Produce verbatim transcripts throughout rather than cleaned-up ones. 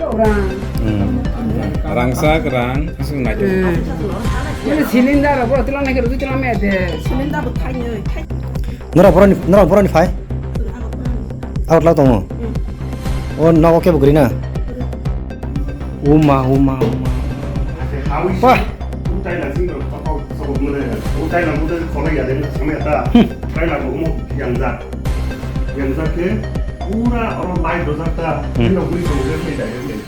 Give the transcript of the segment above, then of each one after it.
Rang. Hmm. Rangchak, rang, aswk naitok. Hmm. Ini cylinder rok, bro, tulang naikhe rwgwi tulang maya de. Cylinder bo thainwi, thai- Norok boroni, norok boroni phai? Agartala tongo? Hmm. O nogo kebo kwrwi na? Uma, uma, uma. Wah. Hmm. Pura oro light rojak ta. Hmm. Bini rok bini tong rek khai direct.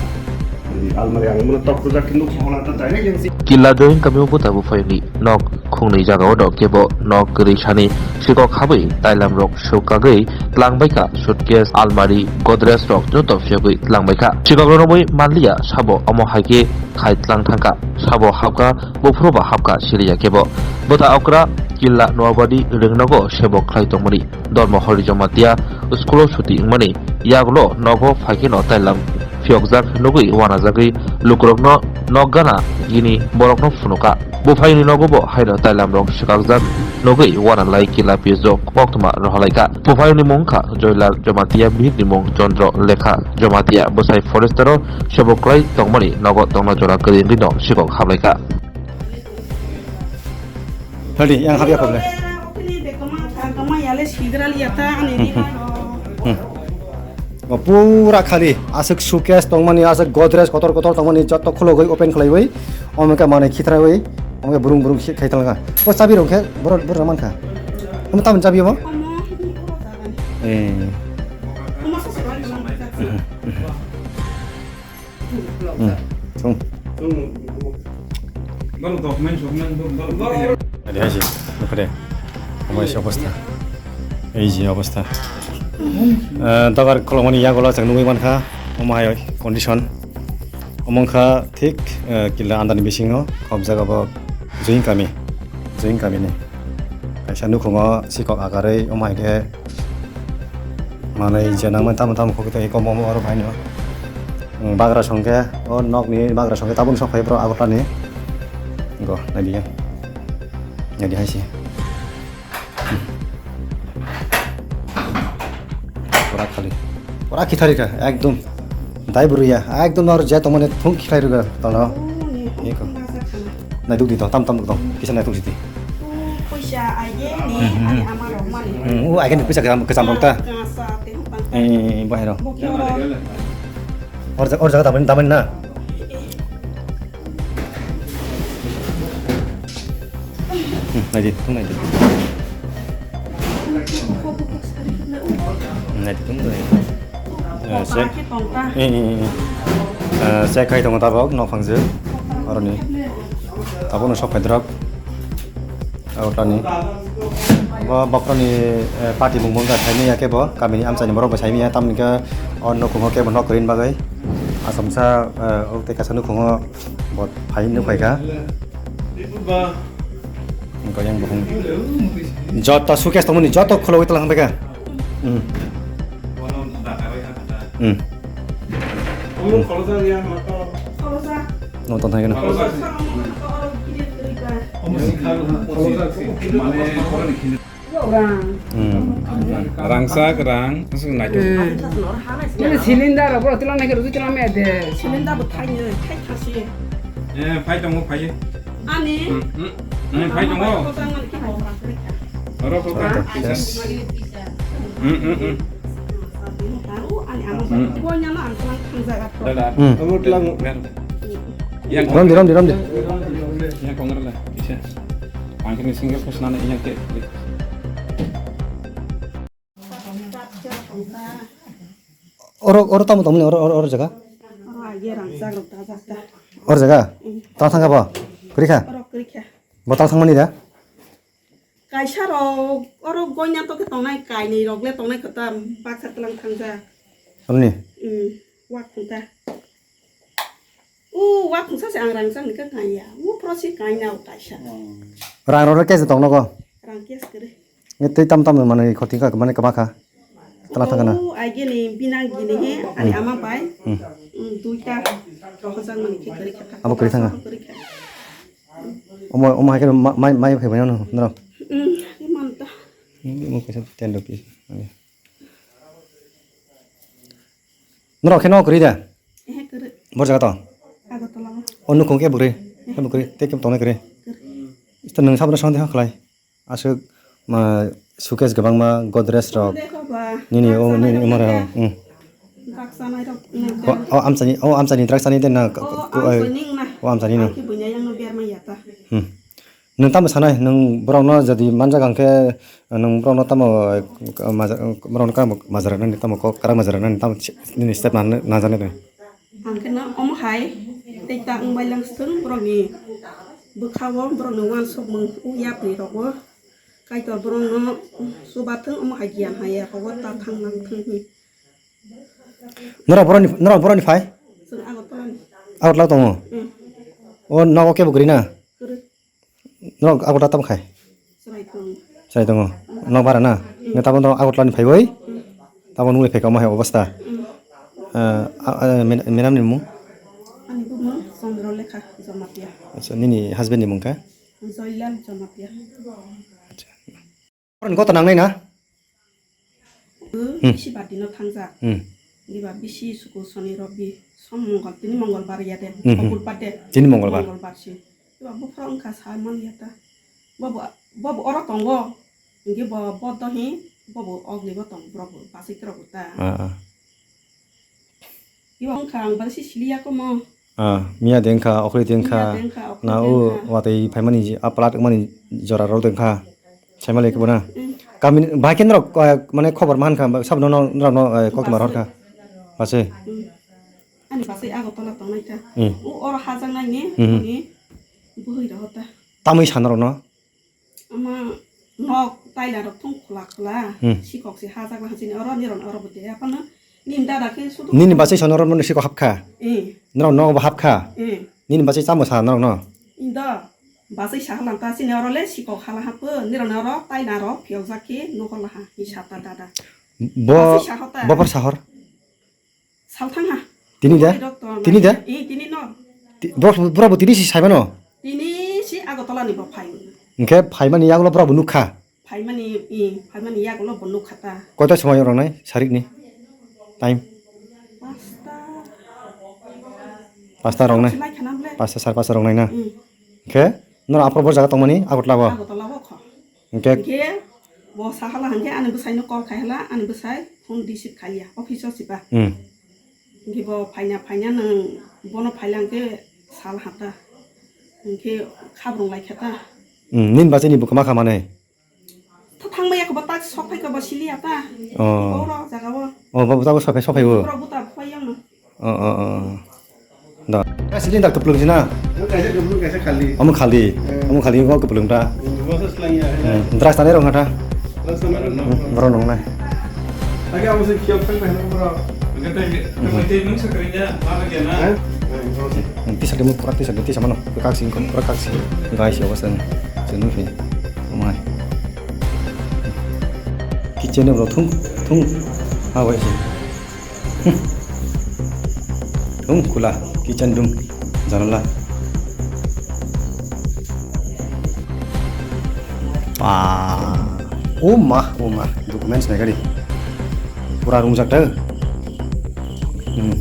Almari ang mano tok rojak khe nuk sohla ta direct yang si. Killa join kami o buta buphai ni nok khungnwi jaga o dok kebo nok kwrwi sani sikok habwi tailam rok sukagwi tlang baikha, suitcase, almari, godrej rok joto phiyogwi tlang baikha. Sikok rw romwi manliya sabo, omo hai khe khai tlang thangkha, sabo hapkha, buphuru ba hapkha siriya kebo. Buta okra Killa Noabadi rwngnogo sebo khlai tongmani. Dormo Hori Jamatia school o suti wngmani yagulo nogo phaikheno tailam phiyokjak nugwi wanajagwi lukurokno nok gana gini borokno phunuka. Buphaini nogo bo haino tailamrok swkakjak nugwi wanalai Killa P S O koktwma rohorlaikha. Buphaini mung kha Joylal Jamatia, bihikni mung Chandra Lekha Jamatia, bwsai forester o sebo kwlai tongmani nogo tongna jora kwrwi wngwi no sikok hablaikha. Hadi, yang habya koble. Hmm. O pura khali, aswk suitcase tongmani, aswk godrej kotor kotor tongmani, joto khulogwi open khlaiwi, omokhe manwi khithrawi, omokhe burung burung khi-, khai talangkha. O chabi rok khe, borok, borok mankha. Omo tamoni chabi omo? Eh. Hmm. Thung. Borok document socument bo, bo, bo. Adi hai se, nukho de. Omo hai se obostha. Ei je obostha. Eh, dogar kholomani yagulo chwng nugwi mankha. Omo hai condition. Omo wngkha thik, eh, Killa andani bisingo khobjak abo join kami. Join kami ni. Kaisa nukhungo sikok agarwi omo hai khe manwi je nangmani tamo tamo khogwi tongwi komo omo oro baino. Bagra songkhe o nokni bagra songkhe tabuk sok phai bro Agartala ni. Go naidi ya. Naidi hai se. Pura khali. Pura khithari kha ekdom. Dai bwrwi ya ekdom oro je tongmani thung khithai rwgwi tongno. Eko. Naiduk di to, tam tam duk tong. Kisa naiduk di. Puisa aye ni, hmm, hmm, ani ama rok mani. Hmm, o aye ni puisa kacham, kacham rok ta. Kasa te hukang. Eh, eh, eh, bahai rok. Bokyo rok. Or jaga, or jaga daman, daman na. Hmm, naidi, thung naidi. Naidi, thung naidi. Eh, se, eh, eh, eh, eh. Eh, se khai tongo tabok, nok phang je. Aroni. Tabok no sok phai drop. Agartala ni. Bo bokrok ni, eh, party mung mung kha, saimanya khe bo, kami ni amchai ni borok bo saimanya, tamoni khe o nukhungo kebo nok kwrwi ni bagwi. Asamsa, eh, o tei kaisa nukhungo bo phai nuk phai kha. Wngkha yang bukhung. Joto suitcase tongmani joto khulogwi tlang thang kha. Hmm. Hmm. No tong thang kha. Hmm. Rangchak, rang, aswk naitok. Hmm. Ini cylinder rok, bro, tulang naikhe rwgwi tulang maya de. Cylinder bo thainwi, thai thasi. Eh, phai tongo, phai. Ani? Hmm, hmm. Hmm, phai tongo. Oro, kota. Yes. Hmm, hmm, hmm. Ani ama, hmm, bo nyama ang tulang thangjak ato. Dada. Hmm. Amo tulang. Yang Ramdi, ramdi, ramdi. Yang kong rela, kisa. Ang kini single ko senana yang ke. Oro, oro tamo tamo ni oro, oro, oro jaga? Oro age rangchak rok dajak ta. Oro jaga? Mm. Tang thang kha bo? Kwrwi kha? Oro kwrwi kha. Bo tang thangmani da? Kaisa rok oro goina to khe tongnai, kainwi rok le tongnai khe ta baksa tlang thangjak. Amni? Mm, wak thung ta. O, wa khungsa se ang rang chang ni kha kanya. O, pro si kanya o kaisa. Rang rok kesa tong nogo? Rang kes kere. Nge tei tam tam mane khoti kha mane kama kha. Tala thang kana. O, ai gini binang gini he, ani ama bai. Hmm. Hmm, duita. Khojang mani khe kere kha. Abo kere thanga. Kere kha. Omo, omo hai khe ma-, mai, mai khai bai no, no. Hmm, iman ta. Hmm, omo kaisa ten rupees. Norok khe no kwrwi da? Ehe, kwrwi. Bor jaga to? Agartala o. O nukhung khe bwrwi? Khe bwrwi, tei khe tongnai kwrwi? Kwrwi. Ista nwng sabra sandi ha khlai? Aswk, ma, suitcase kwbangma, Godrej rok. Nini o, nini umar rok, hmm. Drugs chanai rok, hmm. O, o amchani, o amchani drugs chanai de na, o, o, amchani na. O amchani no. Ang khe buini ayang no berma ya ta. Hmm. Nwng tamo sanai, nwng borokno jodi manjak ang khe, nwng borokno tamo, eh, maja-, borokno kamo majaraknani tamo kok, kwrak majaraknani tamo nini step na-, najaknai de? Ang khe no omo hai tei ta wng bai lang swng borokni bwkha-o borokni uansukmung o yapri rogo Kaitor borokno chuba thung, omo hai giyan hai ya rogo ta thang nang thung hi. Norok borokni, norok borokni phai? Chwng Agartala ni. Agartala tongo? Hmm. O nogo kebo kwrwi na? Kwrwi. Norok Agartala tamo khai? Chwrai tongo. Chwrai tongo. Nok bara na? Nge tabuk norok Agartala ni phaiwi? Hmm. Tabuk nukle phaikha omo hai obostha. Hmm. Ah, ah, ah, men-, madam ni mung? Ani bumung Chandra Lekha Jamatia. Acha, nini husband ni mung kha? Joylal Jamatia. Acha. Borokni gota nangnai na? Hmm. Bisi bati no thangjak. Hmm. Diba bisi suku soni robi som mongol, tini mongol bar ya de, hmm, hmm. Bubar de. Tini mongol bar. Mongol bar si. Diba buphra wngkha sa man ya ta. Bobo, bobo oro tongo. Hingke bo, bo to hi, bobo ogni bo tong, borok bo basai tor bo ta. Ah, ah. Ibo wngkha ang bar si sili ya komo. Ah, miya de wngkha, okhri de wngkha. Miya de wngkha, okhri de wngkha. Na o watwi phaimani je, a plat wngmani jora rok de wngkha. Saimali kebo na. Mm. Kami bahai khe norok, eh, mane khobor mankha, sabo no, norok no, eh, kok tongma rok kha. Base. Mm. Ani base Agartala tongnai kha. Mm. O oro hajak nai ni, mm-hmm, ani bwrwi rok ta. Tamwi sa norok no? Ama nok taila rok thung khula khula, hmm, sikok se hajak la hachini oro, nirok oro bo de, aphano nini dada khe sudu. Nini bachai sano oro mani sikok hapkha? Eh. Norok nogo bo hapkha? Eh. Nini bachai chamo sa norok no? Indo, bachai sa halang ta chini oro le sikok hala hapo, nirok no oro taila rok phiyogjak khe nuhor laha, hi sata dada. Bo, bachai sa hota. Bo por sahor? Salthangha. Tini da? Tini da? Eh, tini no. Ti-, bro, bro, bo tini si saimano? Tini si Agartala ni bo phai. Hingke phaimani yagulo bro bo nukha? Phaimani, eh, phaimani yagulo bo nukha ta. Koita somoi rongnai, sarik ni? Time? Pasta. Pasta rongnai? Silai khana ble. Pasta, sar pasta rongnai na? Eh. Hingke, noro aphuru bo jaga tongmani, Agartala bo? Agartala bo kho. Hingke? Hingke bo sahala hingke ani bwsaino call khai hala, ani bwsai phone receive khaiya, office o siba. Hmm. Hingke bo phaina, phaina nwng bono phaila hingke sal hata. Hingke khabrung lai khata. Hmm, nini bachai ni bo kwma kha manai? Tha thangmaya khe bo tak sok phai khe bo sili ya ta. Oh. Oro jaga o. Oh, bo tak sok phai, sok phai o. Oro buta phai yang. Oh, oh, oh, oh. Da. Ka sili da kuplung sina. Kaisa kuplung, kaisa khali. Omo khali. Eh. Omo khali, omo kuplung ta. Hmm, bo sa slang ya. Hmm, dras tane rong hata. Dras tane rong. Hmm, borok nong nai. Age amo se khiyo phai phai bro. Enggak tahu, enggak tahu, enggak tahu, enggak tahu, enggak tahu. Eh? Eh, bro. Hmm, tisa demo pura tisa, tisa mano. Kaksi, pura kaksi. Guys, ya, wasan. Sini, sini. Omai. Kitchen ni bro, thung, thung. Ah, wai si. Room khula, kitchen room, janala. Ah, oh ma, oh ma, documents naikari. Pura room jak ta. Hmm.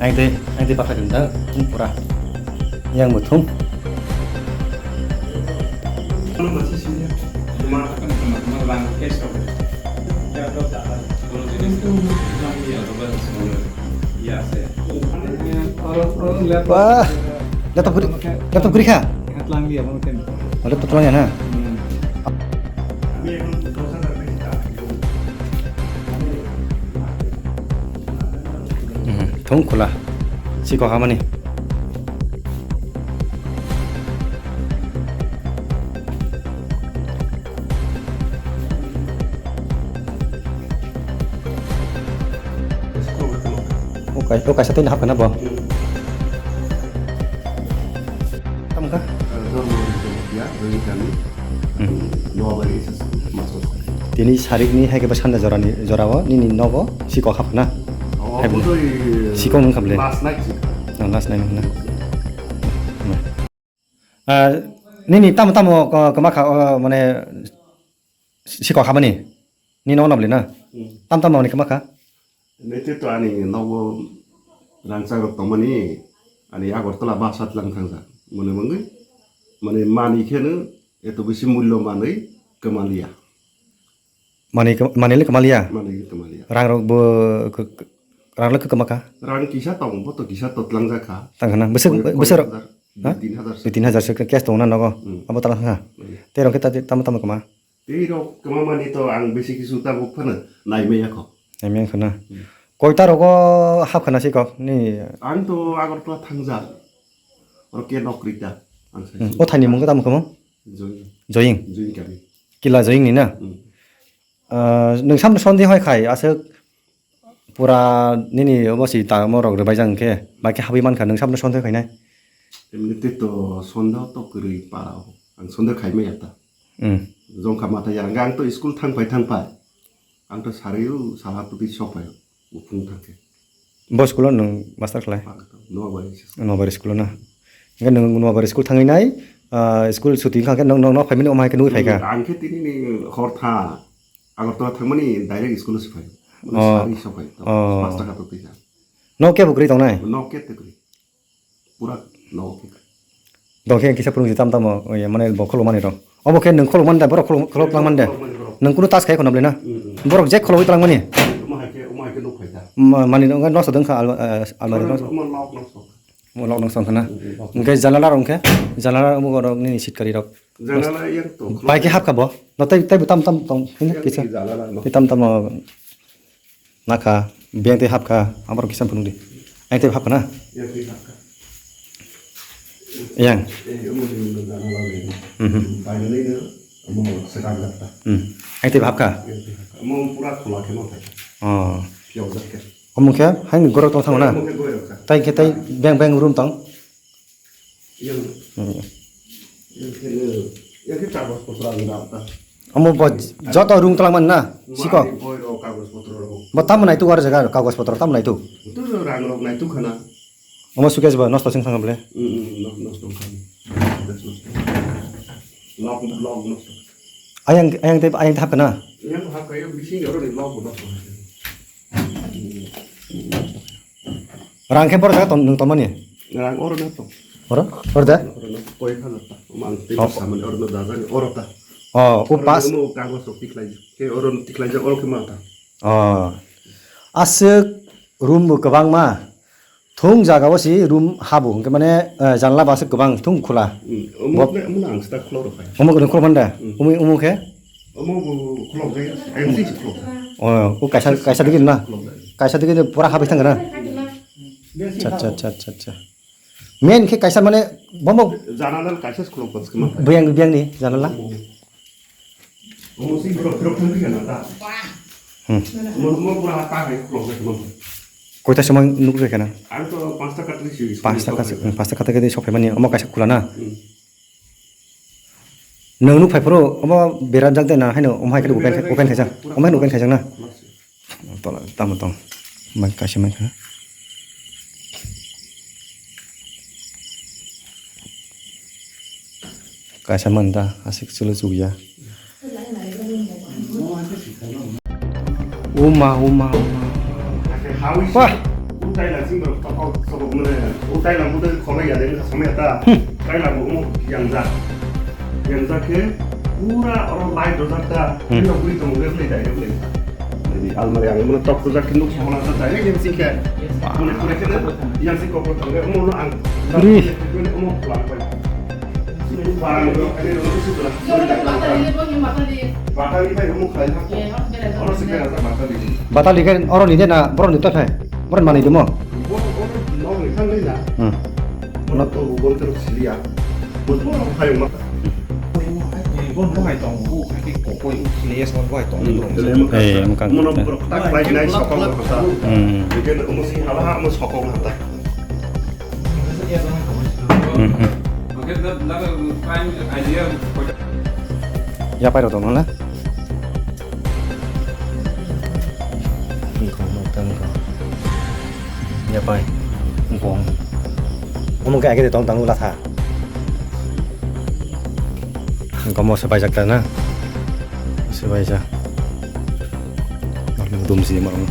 Ang tei, ang tei bakha dum da, thung pura. Yang bo thung. Wah, laptop guri, laptop guri kha? Laptop tong ya na? Hmm, thung khula. Siko hamani. O kai-, o kaisa tei hapkha na bo? Tamo kha? Hmm. Tini sarikni hai khe bo sanda jorani, jorao nini nogo sikok hapkha na? Hai bo sikok nung kha ble? Last night. Oh, last night nung na. Ah, nini tamo tamo ko-, kwma kha, o, mane, Sikok habani? Ni nogo nabli na? Hmm. Tam tam manwi kwma kha? Nete to ani nogo rangchak rok tongmani, ani Agartala basa tlang thangjak. Mone mangwi, mane mani kheno eto bisi mullo manwi kwmaliya. Mani kw-, mani le kwmaliya? Mani le kwmaliya. Rang rok bo k-, k-, rang le kwma kha? Rang kisa tong, bo to kisa to tlangjak kha. Tang khana? Bwswk, koi, koi bwswk rok? Hajar, ha? Dui tin hajar se. Dui tin hajar se cash tong na nogo? Hmm. Abo tlang kha? Hmm. Tei rok khe ta-, tamo tamo kwma? Tei rok kwma mani to ang bisi kisu tabuk phano nai maya kho. Nai maya kho na? Hmm. Koita rogo hap khana si kok ni? Ang to Agartala thangjak. Oro ke nok rita. Ang sai. Hmm. O thani mung tamo kwma? Joying. Joying? Joying kami. Kila Joying ni na? Hmm. Ah, nwng samno sonde hoi khai, aswk pura nini obo si tamo rok rwbaijak hwnkhe, bai khe habwi mankha nwng samno sonde hoi khainai? Emnite to sonde to kwrwi para o. Ang sonde khai maya ta. Hmm. Jongkha mata ya, ang to school thang phai thang phai. Ang to sari o sala putwi sok phai o, buphung thang khe. Bo school o nwng master khlai? Ang to Noabari se. Noabari school o na? Hwnkhe nwng Noabari school thangwi nai, ah, school suti wngkha khe nwng, nwng, nwng phaimani omo hai khe nugwi phaikha? Ang khe tini ni hor tha. Agartala thangmani direct school o se phai. Mane Oh. Sari sok phai. Oh. Pasta kha to twi kha. No kebo kwrwi tongnai? No ke te kwrwi. Pura no ke. Dong khe kisa phwrwngsi tam tamo, oye, mane bo khulumani rok. Obo khe nwng khulumani da, borok khulum-, khuluk langmani da. Khuluk langmani borok. Nwng kunu tas khai khonam lena. Mm, mm. Borok je khulugwi twlangmani. Omo hai khe, omo hai khe nuk phai ta. Ma-, mani no, nosto dong kha alma-, eh, almari Omo, nosto. Omo lok nosto. Mo lok nang song khana. Hwnkhe janala rok hwnkhe, janala rok nini sitkari rok. Janala yang to. Bai khe hapkha bo. No tei, tei bo tam tam tong. Yang kisa. Janala no. Tei tam tam, oh, nakha. Beng tei hapkha. Aborok kisa phunuk di. Yang tei hapkha na? Yang tei hapkha. Yang. Eh, omo ni janala ni. Mhm. Bai ni no, omo sekarang kata. Hmm. Yang tei hapkha. Yang tei hapkha. Omo pura khula khe no thai. Oh. Yang jak khe. Omo khe haini gorok tong thango na? Omo khe gorok kha. Tai khe tai beng beng room tong? Yang, Hmm. yang khe, yang khe kagoj potro ang da ta. Omo bo joto room twlang man na? Siko? Ani boi rok kagoj potro rok. Bo tamo nai tu war jaga kagoj potro tamo nai tu? Tu rang rok nai tu khana. Omo suitcase bo nosto sing thang ble? Hmm, hmm, no-, nosto khana. Suitcase nosto. Lok, lok nosto. Ayang, ayang tei, ayang tei hapkha na? Yang hapkha, yang bising oro ni lok bo nosto. Rang khe borok jaga ton-, nwng tonmani? Rang oro na tong. Oro? Oro de? Oro na koi khana ta. Mang tei Oh. samani oro na dajani oro ta. Oh, o Oro pas. na mo kagos rok tikhlai. Khe oro tikhlai jak oro khe ma ta. Oh. Aswk room bo kwbangma. Thung jaga o si room habo. Hwnkhe mane, eh, janla bo aswk kwbang thung khula. Hmm. Omo Bo- khe, omo na ang sta khlo rok hai. Omo kwrwng khulumani da? Hmm. Omo, omo khe? Omo bo khulok jai, ayang si si khulok jai. Oh, o kaisa, kaisa digi na? Khulok jai. Kaisa digi pura habai thang na? Besi Cha, cha, khulok. cha, cha, cha. Main khe kaisa mane bomo Janala kaisa khulok pas kema. Buyang, buyang ni janala? Omo. Omo si khulok, khulok thang khe na ta. Hmm. Omo, omo pura ha ta hai khulok jai kema. Koita somoi nukjai kana? Ang to panchta katri si. Panchta kat-, panchta kata kata sok phaimani, omo kaisa khula na? Hmm. Nwng nuk phai phuru omo beram jak de na haino omo hai khe open khai, open khaijak. Omo hai open khaijak na. Tola tamo tong. Mai kaisa mai kha. Kaisa man da aswk chwla chukya. Uma, uma, uma. Wah. Utai lang sing berok tokol sokok mene. Utai lang utai kolai ya deng samya ta. Hmm. Tai lang umu yang jak. Yang jak ke pura orang lain do jak ta. Hmm. Ini beri tong beri beri dai beri. Jadi almari yang mana tok do jak ke nuk sama ta tai yang sing ke. Mana kure kure yang sing kok tong umu no ang. Ri. Umu pulang pai. Batali khe oro ni de na borok ni tei phai? Borok ni manwi demo? Hmm. Eh, mokang. Hmm. Hmm, hmm. Yapai rok tong nang na? Wngkha, wngkha, wngkha. Yapai. Wngkha, wngkha. Omo khe age de tong tang latha. Wngkha, moso paijak ta na? Sebaisa. Normal dum si marong.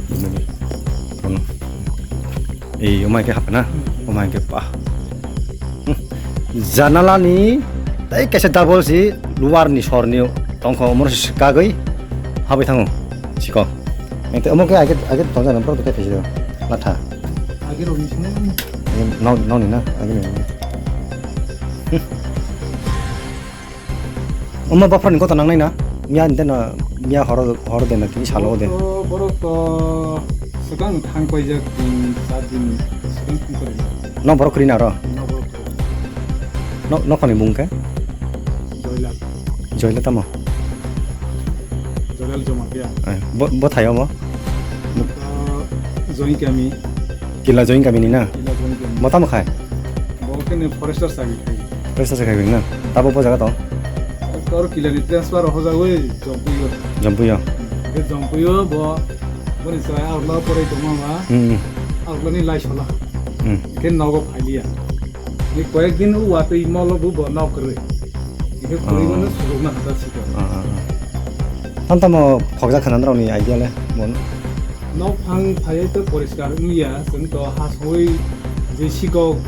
Dum ni. Ei, omai ke hapna. Omai ke pa. Janala ni tai kaisa double si luar ni sor ni tongkho omor si kagwi habai thango. Siko. Ente omo ke age age tongja na pro ke thaisi do. Latha. Age ro ni sini. Nau nau ni na age ni. Omo bophrani kota nangnai na? Miya de na, miya horo, horo de na, tini salo de. Borok to, borok to swkang thang paijak, tin, char din swkang thang paijak. No borok kwrwi na ro? No borok kwrwi. No, no khani bung ke? Joylal. Joylal tamo? Joylal Jamatia. Eh, bo, bo thayo mo? To, Join Kami. Kila Join Kami ni na? Kila Join Kami. Mo tamo khai? Bo kene forester sagi khai. Presa se khai na. Tabo bo jaga tong. Tor kila ni transfer ho jagoi Jompuyo. Jompuyo. Ke Jompuyo bo boni sai arla pore tongma ma. Hmm. Arla ni lai sola. Hmm. Ke nogo phailiya. Ni koyek din u watui molo bu bo nok re. Ke kuri Oh. Mano sujog na hata sito. Ah, ah, ah. Tam tamo khokjak khana nrok ni idea le mon. Nok phang phaiwi to poriskar wngya, chwng to ha songwi je sikok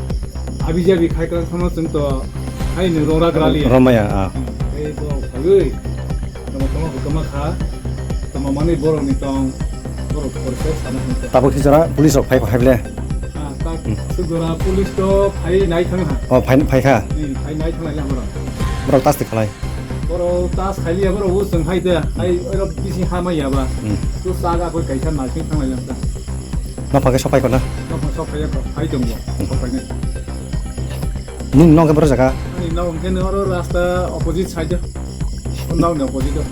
abi jabi khai kwrang thangno chwng to haino rora graliya. Romaya, ah. Tei borok phaiwi tamo tamo hukama kha, tamo manwi borokni tong, borok poriskar sana hwnwi. Tabuk si jora police rok phai phai ble. Ah, tak Hmm. Suk jora police to phai nai thang ha. Oh, phai, phai kha. Hmm, phai nai thang lai borok. Borok tas ti khalai. Borok tas khailiya, borok bo chwng hai de, hai oro bisi ha maiya ba. Hmm. To chaga koi kaisa naising thang lai jang ta. No phage sopai kona. No phang sok phaiya ko, hai tong bo, sok phai ne. Ning nong ke borok jaga. Ani nong ke no oro rasta opposite side. Nong ne opposite.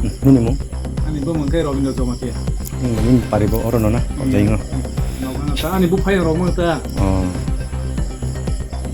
Hmm, nini mung? Ani bo mung ke Robindra Jamatia. Hmm, nini pari bo oro no na, hmm, jai ngo. Nong na ta, ani bo phai rok mo ta. Oh.